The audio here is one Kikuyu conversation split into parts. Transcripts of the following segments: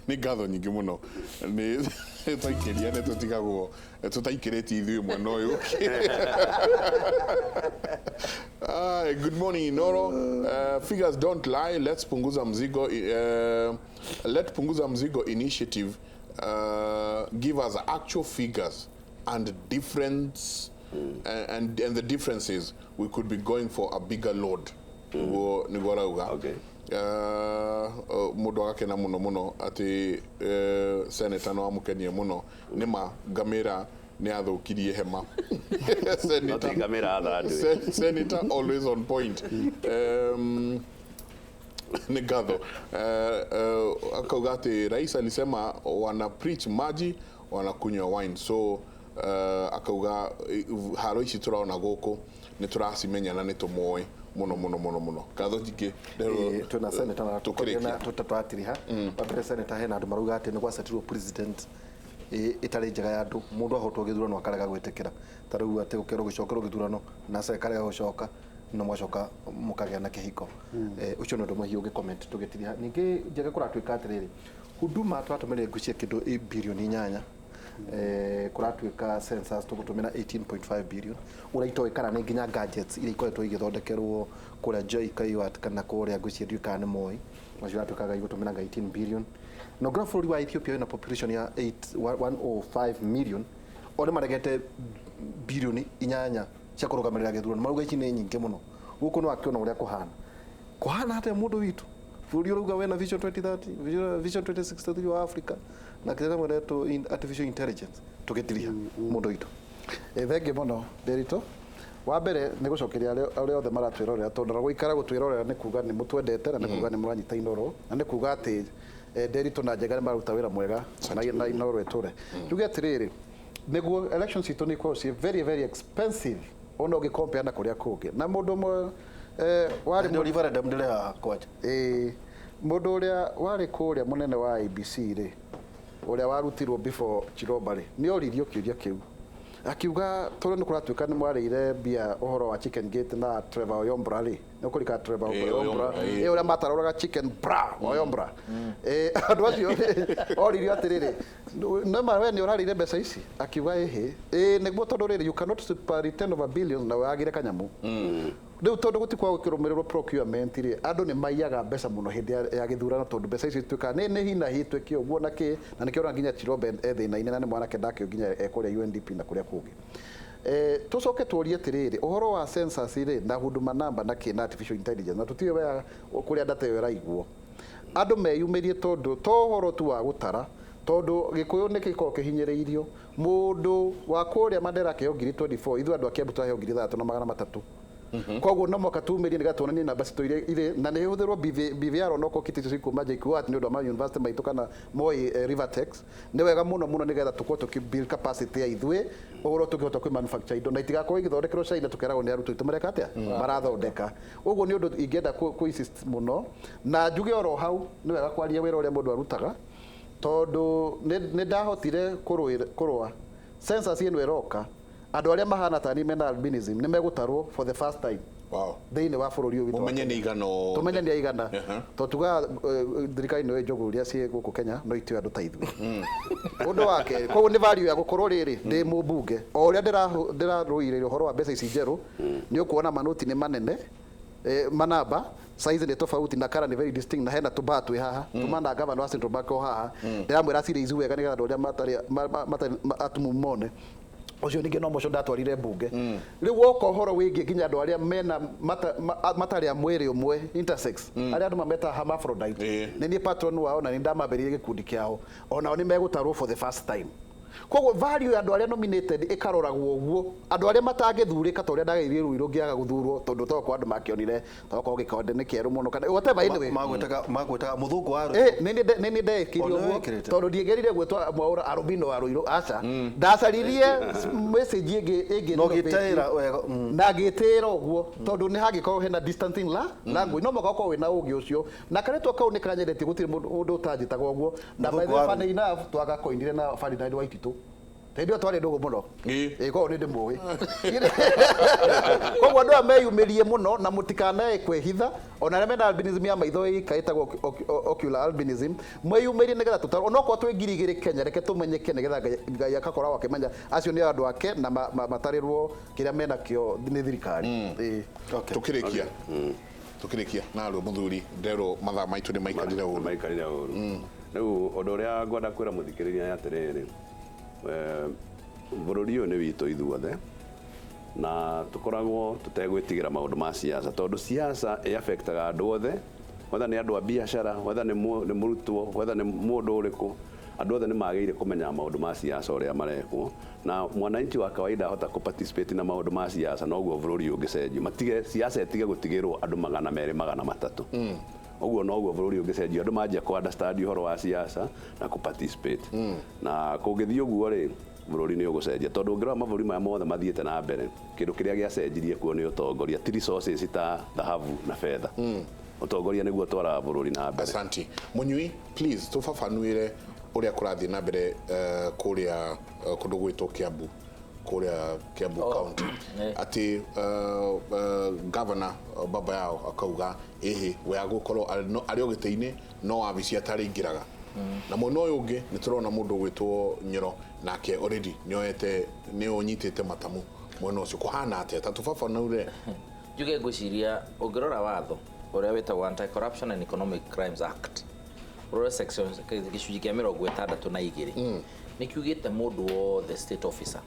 Nĩ ngatho nyingĩ mũno. Nĩ twaikĩria nĩ tũtigagwo tũtaikĩrĩtie ithuĩ mwena ũyũ. Ah, good morning, Inoro. Figures don't lie. Let's punguza mzigo. Let Punguza Mzigo initiative give us actual figures and difference and the differences. We could be going for a bigger load. Niguo arauga. Mũndũ agakena mũno mũno atĩ senator no amũkenie mũno. Nĩ ma ngamĩra nĩ athũkirie hema. No ti ngamĩra athandũ. Senator always on point. Nĩ ngatho. Akauga atĩ rais alisema wana preach maji, wanakunywa wine, so akauga haro ici tũrona gũkũ nĩ tũracimenya na nĩ tũmoĩ mũno mũno mũno mũno. Ngatho nyingĩ. Twĩna senator na Tũkĩrĩkia. Tũtatwatiriha wa mbere, senator, hena andũ marauga atĩ nĩ gwacetirwo president ĩtarĩ njega ya andũ. Mũndũ ahotwo gĩthurano akarega gwĩtĩkĩra, ta rĩu atĩ gũkerwo gũcokerwo gĩthurano na akarega gũcoka, no mwacoka mũkagĩa na kĩhiko. Ũcio nĩ ũndũ ũmwe hihi ũngĩ comment tũgĩtiriha. Ningĩ njega kũratuĩka atĩrĩrĩ, Huduma tũratũmĩrire ngwĩciria kĩndũ birioni 8, kũratuĩka census tũgũtũmĩra 18.5 billion. Ũrĩa itoĩ kana nĩ nginya gadgets iria ikoretwo igĩthondekerwo kũrĩa JKUAT kana kũrĩa, ngwĩciria ndiũĩ kana nĩ Moi, nacio iratuĩkaga igũtũmĩra nga 18 billion. Na ũngĩrora bũrũri wa Ethiopia wĩna population ya 8 105 million, o nĩ maregete birioni 8 cia kũrũgamĩrĩra gĩthurano, marauga ici nĩ nyingĩ mũno. Gũkũ nĩ wakĩona ũrĩa kũhana kũhana atĩa, mũndũ witũ bũrũri ũrauga wena Vision 2030, Vision 2063 wa Africa na kĩrĩa mwĩretwo artificial intelligence. Tũgĩtiriha, mũndũ witũ. Thengiũ mũno, Ndĩritũ. Wa mbere nĩ gũcokeria arĩa othe maratwĩrorera, tondũ na gũikara gũtwĩrorera nĩ kuga nĩ mũtwendete na nĩ kuga nĩ mũranyita Inoro na nĩ kuga atĩ Ndĩritũ na Njega nĩ mararuta wĩra mwega na Inoro ĩtũre. Njuge atĩrĩrĩ, nĩguo elections citũ nĩ ikoragwo ciĩ very very expensive ona ũngĩ compare na kũrĩa kũngĩ, na mũndũ ũmwe warĩ Nĩ referendum ndĩrĩ kwanja. Ĩĩ, mũndũ ũrĩa warĩ kũrĩa mũnene wa IEBC rĩ, ũrĩa warutirwo before Chiromba rĩ, nĩ oririo kĩũria kĩu, akiuga tondũ nĩ kũratuĩka nĩ mwarĩire mbia ũhoro wa Chicken Gate na Trevor Oyombra rĩ, nĩ ũkũrika Trevor Oyombra. Oyombra, ĩĩ. Ũrĩa matarũraga chicken bra Oyombra. Andũ acio rĩ, oririo atĩrĩrĩ, nĩma we nĩ ũrarĩire mbeca ici? Akiuga ĩhĩ, ĩĩ nĩguo, tondũ rĩrĩ, you cannot superintend over billions na wagire kanyamũ rĩu, tondũ gũtikoragwo gũkĩrũmĩrĩrwo procurement rĩ, andũ nĩ maiyaga mbeca mũno hĩndĩ ya gĩthurano, tondũ mbeca icio ituĩkaga nĩ hi na hi tuĩke ũguo na kĩ, na nĩkĩo ũrona nginya Chiromba e thĩna-inĩ, na nĩ mwanake ndakĩo nginya e kũrĩa UNDP na kũrĩa kũngĩ. Tũcoke tũrie atĩrĩrĩ, ũhoro wa census rĩ na Huduma Number na kĩ na artificial intelligence, na tũtiũĩ wega kũrĩa data ĩyo ĩraigwo, andũ meyumĩrie, tondũ to ũhoro tu wa gũtara, tondũ Gĩkũyũ nĩ gĩkoragwo kĩhinyĩrĩirio. Mũndũ wa kũrĩa Mandera akĩheo ngiri 24, ithuĩ andũ a Kiambu tũraheo 6300. Koguo no mũhaka tumĩrie nĩgetha tuonanie namba citũ iria irĩ na nĩ ihũthĩrwo BVR onokorwo kit icio cikuma JKUAT nĩ ũndũ wa ma university maitũ kana Moi, Rivatex. Nĩ wega mũno mũno nĩgetha tũkorwo tũkĩ build capacity ya ithuĩ ũhoro tũngĩhota kwĩ manufacture indo na itigakorwo igĩthondekerwo China, tũkeragwo nĩ arutwo aitũ mareka atĩa marathondeka. Ũguo nĩ ũndũ ingĩenda kũ insist mũno, na njuge oro hau nĩ wega kwaria wĩra ũrĩa mũndũ arutaga, tondũ nĩ ndahotire kũrũa census ĩno ĩroka, andũ arĩa mahana tani mena albinism nĩ megũtarwo for the first time thĩinĩ wa bũrũri ũyũ witũ wa Mũmenye nĩ Kenya. igana othe. Tũmenye nĩ aigana, tondũ tugaga thirikari nĩ njogu iria ciĩ gũkũ Kenya no itiũĩ andũ ta ithuĩ. Ũndũ wa kerĩ, koguo nĩ value ya gũkorwo rĩrĩ ndĩ mũmbunge, o ũrĩa ndĩrarũirĩra ũhoro wa mbeca ici njerũ, nĩ ũkuona manoti nĩ manene, manamba size nĩ tofauti na colour nĩ very distinct, na hena tũbaa twĩ haha tũmana governor wa Central Bank o haha ndĩramwĩra aciraise wega nĩgetha andũ arĩa matarĩ atumumu mone. Ũcio ningĩ no mũcio ndatwarire mbunge. Rĩu woka ũhoro wĩgiĩ nginya andũ arĩa mena matarĩ a mwĩrĩ ũmwe, intersex, arĩa andũ mametaga hermaphrodite, nĩ niĩ patron wao na nĩ ndamambĩrĩirie gĩkundi kĩao, onao nĩ megũtarwo for the first time. Koguo value ya andũ arĩa nominated ĩkaroragwo ũguo, andũ arĩa matangĩthurĩka, ta ũrĩa ndageirie Ruiru ngĩaga gũthurwo tondũ tokorwo andũ makĩonire tokorwo gĩkonde nĩ kĩerũ mũno kana whatever, anyway. Magwĩtaga mũthũngũ wa Nĩ ndekire O, nĩwe ũguo wĩkĩrĩte? Tondũ ndiĩgerire gwĩtwo Mwaũra Arubino wa Ruiru, aca, ndacaririe message ĩngĩ Na ũgĩtĩĩra wega. Na ngĩtĩĩra ũguo tondũ nĩ hangĩkorwo hena distancing la language, no mũhaka ũkorwo wĩna ũgĩ ũcio na karĩtwa kau nĩ kanyendetie, gũtirĩ mũndũ ũtanjĩtaga ũguo. Na by the Mũthũngũ wa way, funny enough, twagakoinire na Ferdinand Waititũ. Hĩndĩ ĩyo twarĩ ndũgũ mũno. Ĩĩ. Ĩĩ, koguo nĩ ndĩmũĩ. Koguo andũ aya meyumĩrie mũno na mũtikanae kwĩhitha, ona arĩa mena albinism ya maitho ĩka ĩtagwo ocular albinism, mwĩyumĩrie nĩgetha tũtarwo, onokorwo twĩ 2000 Kenya, reke tũmenyeke nĩgetha Ngai agakoragwo akĩmenya acio nĩ andũ ake na matarĩrwo kĩrĩa menakĩo nĩ thirikari. Ĩĩ. Okay. Tukirikia. Tukirikia narũ muthuri nderwo mathaa maitũ nĩ maikarire ũru. Maikarire ũru. Rĩu ũndũ ũrĩa ngwenda kwĩra mũthikĩrĩria nĩ atĩrĩrĩ, bũrũri ũyũ nĩ witũ ithuothe, na tũkoragwo tũtegwĩtigĩra maũndũ ma siasa, tondũ siasa ĩ-affectaga andũ othe, whether nĩ andũ a biacara, whether nĩ mũrutwo, whether nĩ mũndũ ũrĩkũ, andũ othe nĩ magĩrĩire kũmenya maũndũ ma siasa ũrĩa marekwo, na mwananchi wa kawaida ahota kũ participate na maũndũ ma siasa noguo bũrũri ũngĩcenjio. Matige siasa ĩtige gũtigĩrwo andũ 200 300. Ũguo noguo bũrũri ũngĩcenjio, andũ manjia kũ understand ũhoro wa siasa na kũ participate. Na kũngĩthiĩ ũguo rĩ, bũrũri nĩ ũgũcenjia, tondũ ũngĩrora mabũrũri maya mothe mathiĩte na mbere, kĩndũ kĩrĩa gĩacenjirie kuo nĩ ũtongoria, ti resources ta thahabu na betha. Ũtongoria nĩguo ũtwaraga bũrũri na mbere. Asante. Munyui, please tũbabanuĩre ũrĩa kũrathiĩ na mbere kũrĩa kũndũ gwĩtwo Kiambu, kũrĩa Kiambu County. Atĩ governor baba yao akauga ĩhĩ we agũkorwo arĩ o gĩtĩ-inĩ no wabici atarĩingĩraga. Na mwena ũyũ ũngĩ nĩ tũrona mũndũ ũgwĩtwo Nyoro nake already nĩoete nĩ ũnyitĩte matamu mwena ũcio. Kũhana atĩa? Ta tũbabanũre. Njuge ngwĩciria ũngĩrora watho ũrĩa wĩtagwo Anti-Corruption and Economic Crimes Act, ũrore section gĩcunjĩ kĩa 62 nĩ kiugĩte mũndũ wothe state officer.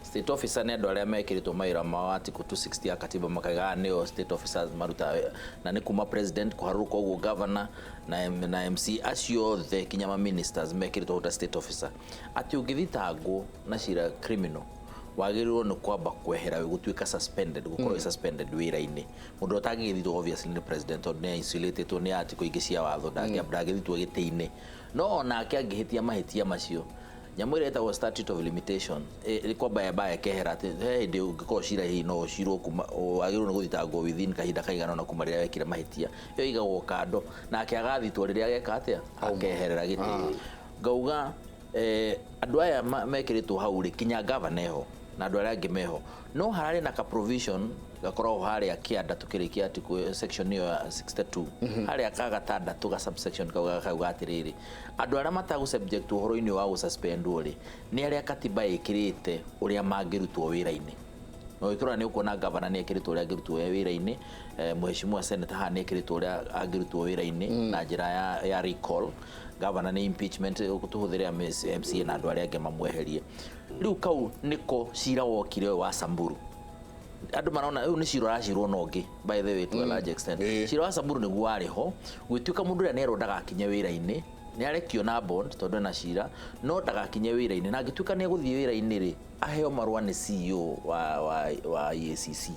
State officer nĩ andũ arĩa mekĩrĩtwo mawĩra mao article 260 ya katiba makaiga nĩo state officers marutaga, na nĩ kuma president kũharũrũka ũguo governor na MC acio othe kinya ma ministers mekĩrĩtwo ta state officer. Atĩ ũngĩthitangwo na cira criminal wagĩrĩirwo nĩ kwamba kwehera wĩ gũtuĩka suspended, gũkorwo wĩ suspended wĩra-inĩ. Mũndũ ũtangĩgĩthitwo obviously nĩ president tondũ nĩ isolatetwo nĩ article ingĩ cia watho, ndangĩthitwo gĩtĩ-inĩ. No onake angĩhĩtia mahĩtia macio, nyamũ ĩrĩa ĩtagwo statute of limitation ĩ kwamba yamba ĩkehera atĩ he hĩndĩ ũngĩkorwo cira hihi no ũcirwo kuma wagĩrĩirwo nĩ gũthitangwo within kahinda kaigana ũna kuma rĩrĩa wekire mahĩtia, ĩyo ĩigagwo kando, nake agathitwo rĩrĩa ageka atĩa, akeherera gĩtĩ. Ngauga andũ aya mekĩrĩtwo hau rĩ, kinya gavana eho na andũ arĩa angĩ meho, no hararĩ na ka provision gakoragwo harĩa kĩanda tũkĩrĩkia article section ĩyo ya 62 harĩa ka gatandatũ ga subsection kau gakauga atĩrĩrĩ, andũ arĩa matagũ subject ũhoro-inĩ wa gũsuspendwo rĩ, nĩ arĩa katiba ĩkĩrĩte ũrĩa mangĩrutwo wĩra-inĩ. Na ũngĩkĩrora nĩ ũkuona gavana nĩ ekĩrĩtwo ũrĩa angĩrutwo wĩra-inĩ, mheshimiwa senator haha nĩ ekĩrĩtwo ũrĩa angĩrutwo wĩra-inĩ na njĩra ya recall. Gavana nĩ impeachment tũhũthĩre MCA na andũ arĩa angĩ mamweherie. Rĩu kau nĩko cira wokire ũyũ wa Samburu. Andũ marona rĩu nĩ cira ũracirwo na ũngĩ, by the way, to a large extent. Cira wa Samburu nĩguo warĩ ho, gwĩtuĩka mũndũ ũrĩa nĩerwo ndagakinye wĩra-inĩ, nĩ arekio na bond tondũ ena cira, no ndagakinye wĩra-inĩ, na angĩtuĩka nĩ egũthiĩ wĩra-inĩ rĩ, aheo marũa nĩ CEO wa EACC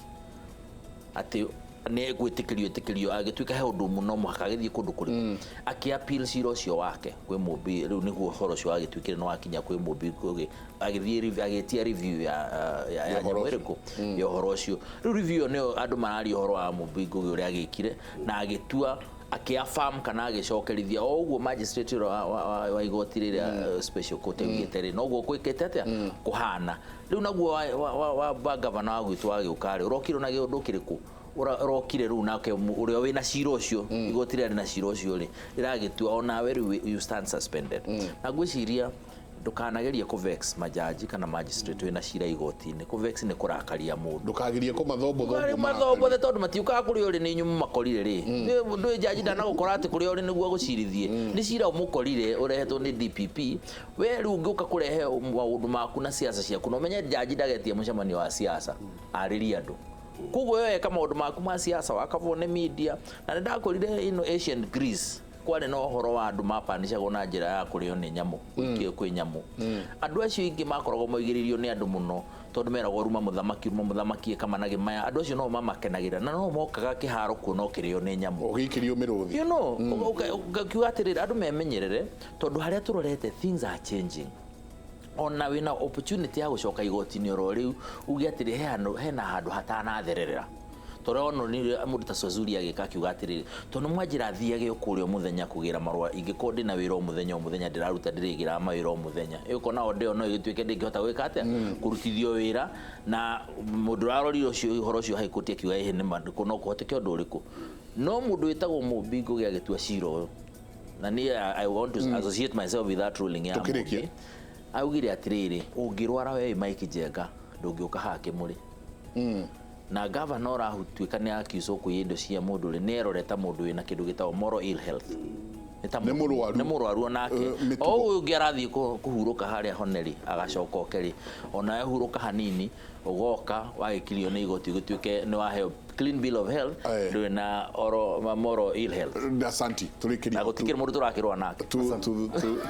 atĩ nĩ gwĩtĩkĩrio ĩtĩkĩrio, agĩtuĩka he ũndũ mũno mũhaka agĩthiĩ kũndũ kũrĩkũ, akĩ appeal cira ũcio wake kwĩ Mũmbi. Rĩu nĩguo ũhoro ũcio wagĩtuĩkire nĩ wakinya kwĩ Mũmbi Ngugi, agĩthiĩ agĩtia review ya nyamũ ĩrĩkũ ya ũhoro ũcio. Rĩu review ĩyo nĩyo andũ mararia ũhoro wa Mũmbi Ngugi ũrĩa agĩkire na agĩtua akĩaffirm kana agĩcokerithia o ũguo magistrate ũrĩa wa igoti rĩrĩa special court augĩte rĩ, noguo gwĩkĩte atĩa kũhana. Rĩu naguo wa gavana wa gwitũ wagĩũka rĩ, ũrokire na kĩũndũ kĩrĩkũ? Ũrokire rĩu nake ũrĩa wĩna cira ũcio, igoti rĩrĩa rĩna cira ũcio rĩ, rĩragĩtua onawe rĩu you stand suspended. Na ngwĩciria ndũkanagerie kũvex majaji kana magistrate wĩna cira igoti-inĩ. Kũvex nĩ kũrakaria mũndũ. Ndũkagerie kũmathombothombwo. Mathombothe tondũ matiũkaga kũrĩa ũrĩ nĩ inyuĩ mũmakorire rĩ. Ndũĩ jaji ndanagũkora atĩ kũrĩa ũrĩ nĩguo agũcirithie. Nĩ cira ũmũkorire ũrehetwo nĩ DPP. We rĩu ũngĩũka kũrehe maũndũ maku na siasa ciaku, na ũmenye jaji ndagetia mũcemanio wa siasa arĩrie andũ. Koguo we weka maũndũ maku ma siasa wakabwo nĩ media. Na nĩ ndakorire ĩno ancient Greece kwarĩ na ũhoro wa andũ mapanicagwo na njĩra ya kũrĩo nĩ nyamũ, gũikio kwĩ nyamũ. Andũ acio aingĩ makoragwo maigĩrĩirio nĩ andũ mũno tondũ meragwo ruma mũthamaki ĩka maya. Andũ acio no mamakenagĩra na no mokaga kĩharo kuona ũkĩrĩo nĩ nyamũ. Ũgĩikĩrio mĩrũthi. You know, ũkiuga atĩrĩrĩ, andũ memenyerere tondũ harĩa tũrorete things are changing. Ona wĩna opportunity ya gũcoka igoti-inĩ oro rĩu uge atĩrĩ hena handũ hatanathererera. Tondũ ononire mũndũ ta Swazuri agĩka akiuga atĩrĩrĩ, tondũ mwanjĩra thiage o kũrĩa o mũthenya kũgĩra marũa, ingĩkorwo ndĩna wĩra o mũthenya o mũthenya ndĩraruta ndĩrĩgĩraga mawĩra o mũthenya, ĩũkona o ndĩo no ĩgĩtuĩke ndĩngĩhota gwĩka atĩa kũrutithio wĩra. Na mũndũ ũrarorire ũcio ũhoro ũcio High Court akiuga ĩhĩ nĩ no kũhoteke ũndũ ũrĩkũ. No mũndũ wĩtagwo Mũmbi Ngũgĩ agĩtua cira ũyũ, na niĩ I want to associate myself with that ruling ya Tũkĩrĩkia. Mũmbi, augire atĩrĩrĩ, ũngĩrwara we Mike Njenga ndũngĩũka haha Kĩmũrĩ, na gavana ũratuĩka nĩ accuse kũiya indo cia mũndũ rĩ, nĩ erore ta mũndũ wĩna kĩndũ gĩtagwo moral ill health. Nĩ ta Nĩ mũrwaru. Nĩ mũrwaru onake. Mĩtugo. O ũyũ ũngĩ arathiĩ kũhurũka harĩa honeri, agacoka oke rĩ, ona hurũka hanini, ũgoka wagĩkirio nĩ igoti ũgĩtuĩke nĩ waheo clean bill of health. Aye. Ndũrĩ na moral ill health. Asanti, tũrĩkĩrie. Na gũtikĩrĩ mũndũ tũrakĩrũa nake.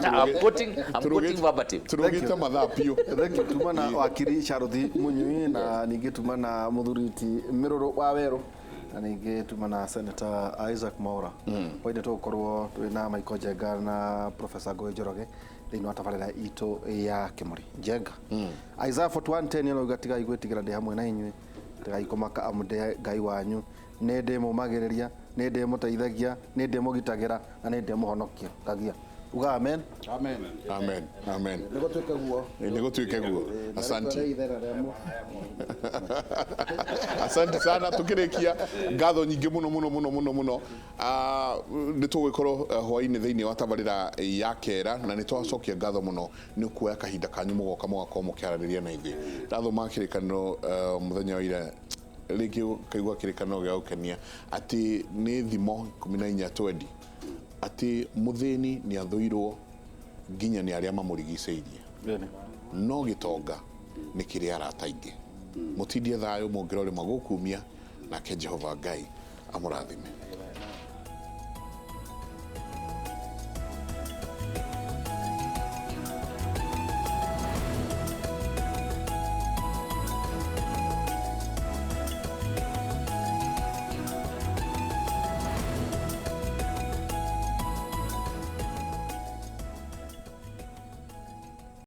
I'm quoting verbatim. Tũrũgĩte mathaa biũ. Thank you. Tuma na wakiri Charles Munyui, na ningĩ tuma na mũthuri Mĩrũrũ wa Werũ, na ningĩ tuma na Senator Isaac Mwaura. Hwainĩ tũgũkorwo twĩ na Michael Njenga na Professor Ngũgĩ Njoroge thĩinĩ wa tabarĩra itũ ya Kĩmũrĩ. Njenga, Isaiah 41:10 arauga, "Tigai gwĩtigĩra, ndĩ hamwe na inyuĩ, tigai kũmaka, amu ndĩ Ngai wanyu, nĩ ndĩmũmagĩrĩria, nĩ ndĩmũteithagia, nĩ ndĩmũgitagĩra na nĩ ndĩmũhonokagia." Uga amen. Amen. Amen, amen. Nĩ gũtuĩke guo. Nĩ gũtuĩke guo. Asante. Ithe na rĩa Asante sana. Tukĩrĩkia, ngatho nyingĩ mũno mũno mũno mũno mũno. Nĩ tũgũgĩkorwo hwainĩ thĩinĩ wa tabarĩra ya kera, na nĩ twacokia ngatho mũno nĩ kuoya kahinda kanyu mũgoka mũgakorwo mũkĩaranĩria na ithuĩ. Ndathoma kĩrĩkanĩro mũthenya wa ira rĩngĩ, kaigua kĩrĩkanĩro gĩa gũkenia atĩ nĩ Thimo 14:20, atĩ mũthĩni nĩ athũirwo nginya nĩ arĩa mamũrigicĩirie, no gĩtonga nĩ kĩrĩ arata aingĩ. Mũtindie thayũ, mũngĩrorĩma gũkumia nake Jehova Ngai amũrathime.